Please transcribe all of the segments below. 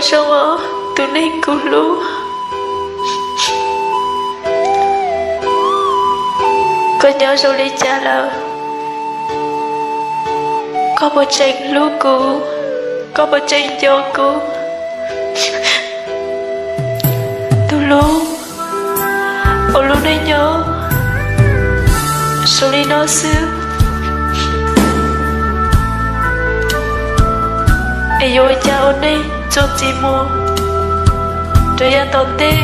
Zoo os, tus neeg kuv hlub. Koj nyob zoo li cas lawm? Koj puas tseem hlub kuv? Koj puas tseem nco kuv? Tus hlub, ua lub neej nyob zoo li no xwb, es yuav ua cas ua neej txuas ntxiv mus rau yav tom ntej?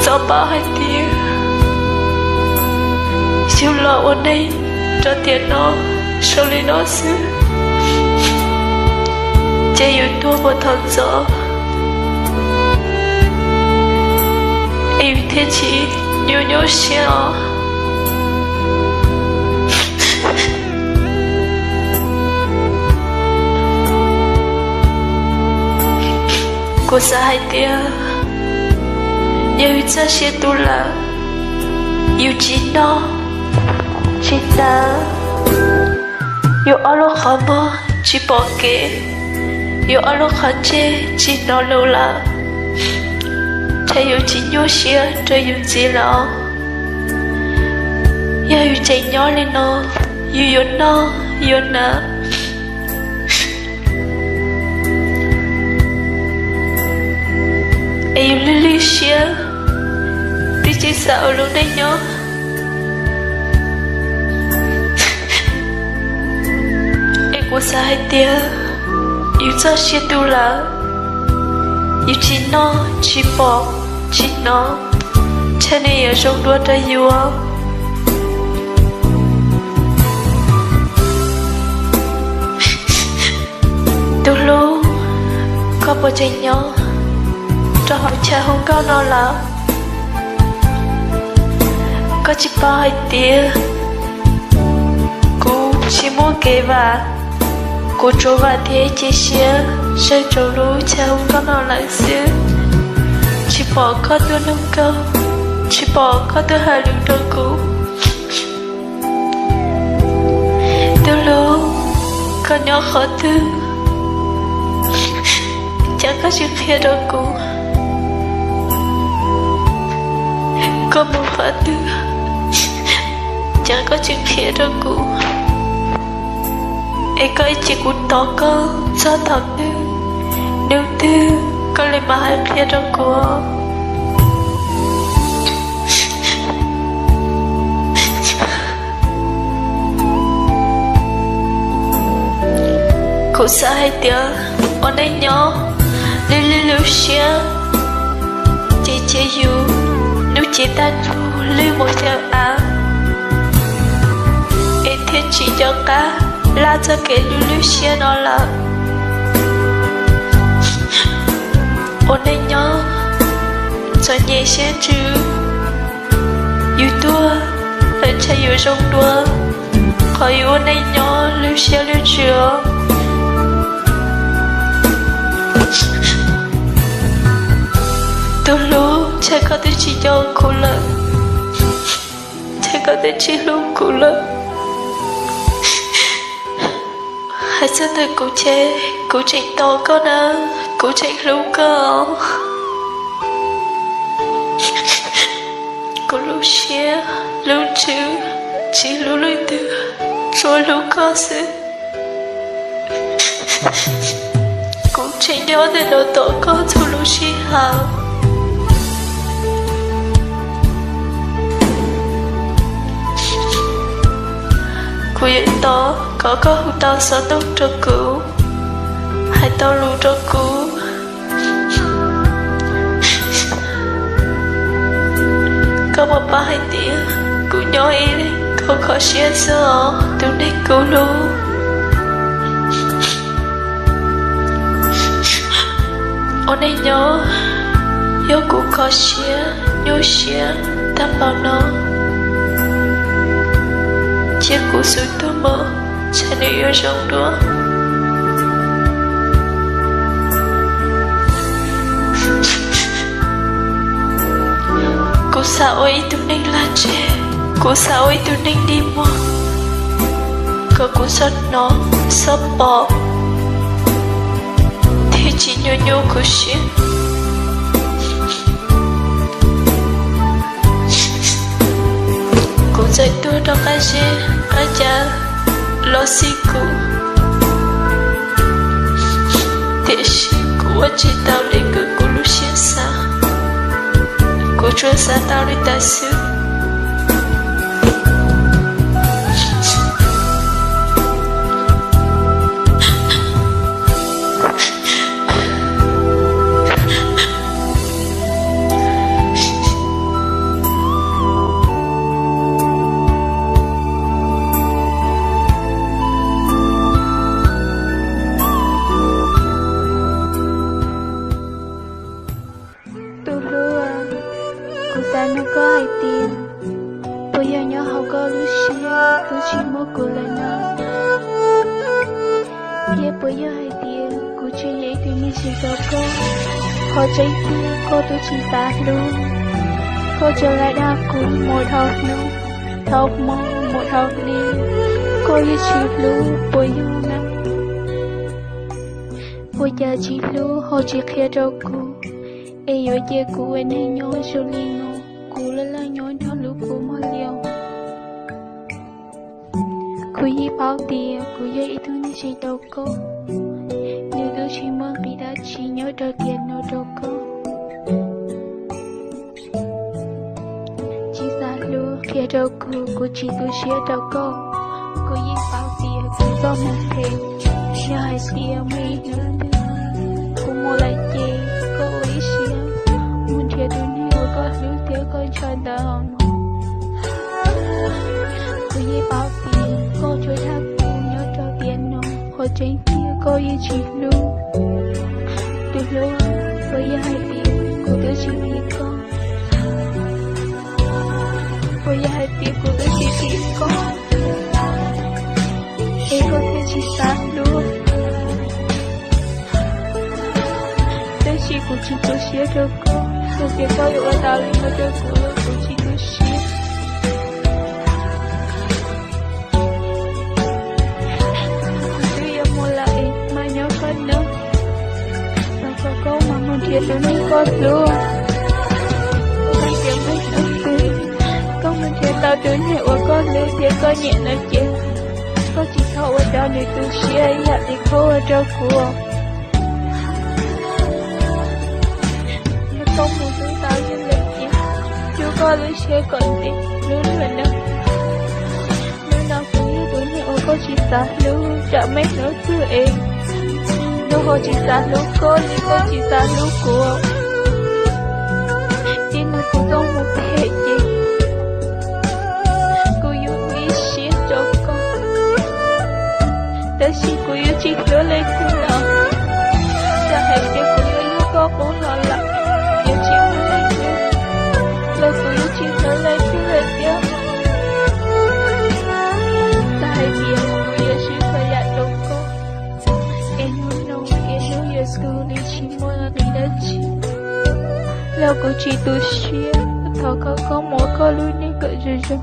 Txhob paub hais tias yus los ua neej rau tiam no zoo li no xwb, ces yus tuag puas tau ntxov, es yus thiaj tsis nyuaj nyuaj siab os. Kuv xav hais tias yog yus txoj sia tu lawm, yus tsis noj tsis hnav, yus ob lub qhov muag tsis pom kev, yus ob lub qhov ntsej tsis hnov lus lawm, ces yus tsis nyuaj siab rau yus ntxiv lawm. Yog yus tseem nyob li no, yus yuav noj yuav hnav, es yus lwj lwj siab, twb tsis xav ua lub neej nyob. Es kuv xav hais tias yus txoj sia tu lawm, yus tsis noj tsis pom tsis hnov, ntshe nws yuav zoo dua rau yus. Tus hlub, koj puas tseem nyob rau hauv chav hu nkauj no lawm? Koj tsis paub hais tias kuv tsis muaj kev vam, kuv tsuas vam thiab cia siab saib rau lub chav hu nkauj no lawm xwb. Tsis pom koj tuaj nug nkauj, tsis pom koj tuaj hais lus rau kuv. Tus hlub, koj nyob qhov twg, cas koj tsis qhia rau kuv? Koj mus qhov twg, cas koj tsis qhia rau kuv? Es koj ib cia kuv tos koj txog thaum twg, hnub twg koj li mam hais qhia rau kuv. Kuv xav hais tias ua neej nyob lwj lwj lub siab, ces cia yus hnub cev tag nrho lwj mus yawm av, es thiaj tsis nco qab laj txoj kev lwj lub siab no lawm. Ua neej nyob txom nyem siab ntsws, yus tuag lawm ntshe yuav zoo dua qhov yus ua neej nyob lwj siab lwj ntsws os. Tus hlub, ntshe koj twb tsis nco kuv lawm, ntshe koj twb tsis hlub kuv lawm. Hais txog ntawm kuv ces kuv tseem tos koj na, kuv tseem hlub koj. Kuv lub siab lub ntsws tsis hlub leej twg, tsuas hlub koj xwb. Kuv tseem nyob ntawm no tos koj txhua lub sij hawm. Kuv yuav tos kom koj hu tau xov tooj rau kuv, hais tau lus rau kuv. Koj puas paub hais tias kuv nyob ib leeg kho kho siab xwb os, tus neeg kuv hlub. Ua neej nyob, yog kuv kho siab nyuaj siab tag npaum no, cia kuv xub tuag mus, ntshe nws yuav zoo dua. Kuv xav ua ib tug neeg lag ntseg, kuv xav ua ib tug neeg dig muag. uas kuv txhob hnov txhob pom thiab tsis nyuaj nyuaj kuv siab. Kuv txawm tuag rau qab zeb qab ca los xij kuv, tiam sis kuv ua tsis tau li kuv lub siab xav, kuv tsuas xav tau li ntawd xwb. Tus hlub, kuv xav nug koj hais tias, puas yog nyob hauv koj lub siab twb tsis muaj kuv lawm no? Thiab puas yog hais tias kuv tsis yog ib tug neeg tsis tau koj? Qhov tseeb tiag koj twb tsis xav hlub, koj tsuas lam dag kuv mus dhau hnub, dhau hmo, mus dhau hli, koj yeej tsis hlub, puas yog na? Ua cas tsis hlub ho tsis qhia rau kuv, es yuav cia kuv ua neeg nyob zoo li no, kuv laj laj nyob nrog lub kua muag liaj? Kuv yeej paub tias kuv yog ib tug neeg tsis tau koj, nws twb tsis muaj nqis dab tsi nyob rau tiam no rau koj. Tsis xav hlub qhia rau kuv, kuv tsis tu siab rau koj. Kuv yeej paub tias kuv txoj hmoov phem, yog hais tias muaj ib hnub twg kuv mus lawm ces koj ua ib siab mus nrhiav tus neeg uas koj hlub thiab koj ntshaw ntawd os mog. Kuv yeej paub tias koj tsuas dag kuv nyob rau tiam no, qhov tseeb tiag koj yeej tsis hlub. Tus hlub, puas yog hais tias kuv twb tsis phim koj? Puas yog hais tias kuv twb tsis phim koj, es koj thiaj tsis xav hlub? Tab sis kuv tsis tu siab rau koj, yog tias koj yuav ua tau li no rau kuv los kuv tsis tu siab. Kuv twb yuav mus lawm es mas nyob koj nawb, thov kom koj mam mus nrhiav tus neeg koj hlub. Koj tias muaj hnub twg koj mus nrhiav tau tus neeg uas koj hlub thiab koj nyiam no ces koj tsis txhob ua rau nws tu siab ib yam li koj ua rau kuv. Yog koj mus hlub tau yog lawm ces rub koj lub siab kom ntev hlub luag nawb. Hnub no kuv yog tus neeg uas koj tsis xav hlub, tsam muaj ib hnub twg es nws ho tsis xav hlub koj li koj tsis xav hlub kuv. Txij no kuv txoj hmoov phem ces kuv yuav ua ib siab rau koj, tab sis kuv yuav tsis hlub leej twg los. Txawm hais tias kuv yuav hlub koj qub los lawm, yuav tsis hlub leej twg los kuv yuav tsis hlub leej twg lawm thiab. Txawm hais tias kuv yuav sib txhua yam rau koj, es hnub no es hnub yuav tu li tsis muaj nqis dab tsi los kuv tsis tu siab. Thov koj, koj mus ua koj lub neej kom zoo zoo,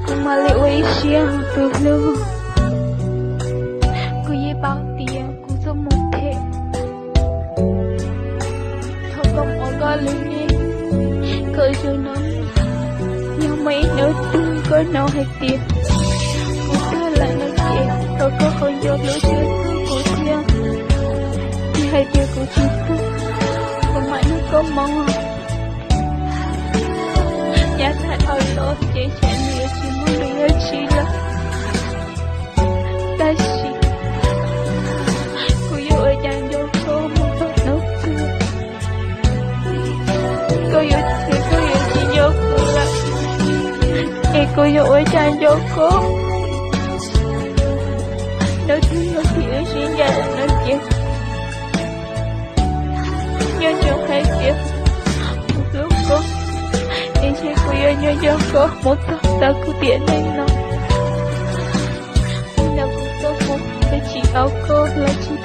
kuv mam li ua ib siab tus hlub. Kuv yeej paub tias kuv txoj hmoov phem, thov koj mus ua koj lub neej kom zoo no. Yog muaj ib hnub twg koj hnov hais tias kuv tuag lawm no ces thov koj ho nco hlub txhua tus kuv thiab. Yog hais tias kuv tsis tuag, kuv mam nrog koj mus. Yav tag dhau los ces tsam nws yuav tsis muaj nqis dab tsi lawm, tab sis kuv yuav ua cas nco koj mus txog hnub twg? Koj yuav, koj yuav tsis nco kuv lawm, es kuv yuav ua cas nco koj? Hnub twg yog thaum wb sib ncaim lawm no ces nco ntsoov hais tias kuv hlub koj, es ntshe kuv yuav nco nco koj mus txog thaum kuv tiam neej no. Txij no kuv txoj hmoov phem tsis tau koj los tsis